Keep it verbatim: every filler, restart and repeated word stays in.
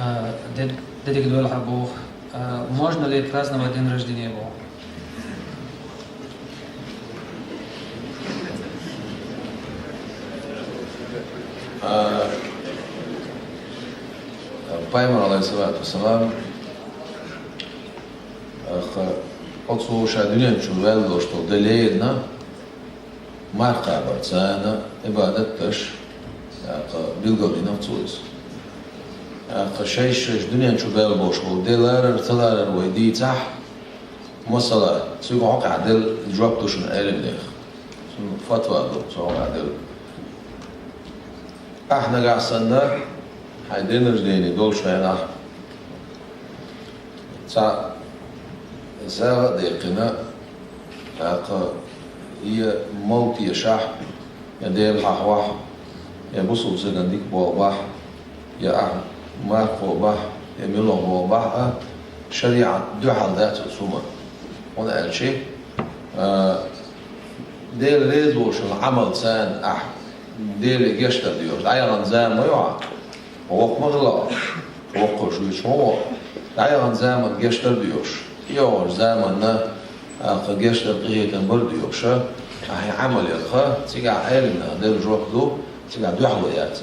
А, де-, де дика доьлхьа боху, а, можно ли праздновать день рождения боху? А, Пайхамар, алейхиссалату вассалам, а, ха-, оцу ша дуьнен чу ваьлла долуш долу де лерина, марха кхабарца, Ӏибадат деш, тӀаккха билгалдина цо иза. ТӀаккха шайша-шайша дуьнен чу баьлла болуш болу де ларар, ца ларар вай дийцахь, масала, цуьнга хьокъехь делла жоп ду шуна Ӏеламнехан. Цуьнан фатва ду, цу хьокъехь делла. Ахь нагахь санна, хьайн день рождения долчу хенахь, цхьа сагӀа а даьккхина, тӀаккха я малх тешахь, я Дела хьахавахь, я бусалба стагана дика болх бахь, я ахь мархо бахь, я муьлха болх бахь а, шариӀат дуьхьал дац оцу хӀуманна. ХӀунда аьлча, а, Дела реза волчун Ӏамал царна ахь Деле гечдар доьхуш. ДӀаяхана зама ма ю хьан, воккха ма хилла, воккхуш вуьйцуш ма ву. ДӀаяхана заманна гечдар доьхуш. ТӀейогӀучу заманна, а, кху гечдар къинхетам бар доьхуш, ахьа Ӏамал яха, цигахь Ӏеламнаха делла жоп ду, цигахь дуьхьало яц.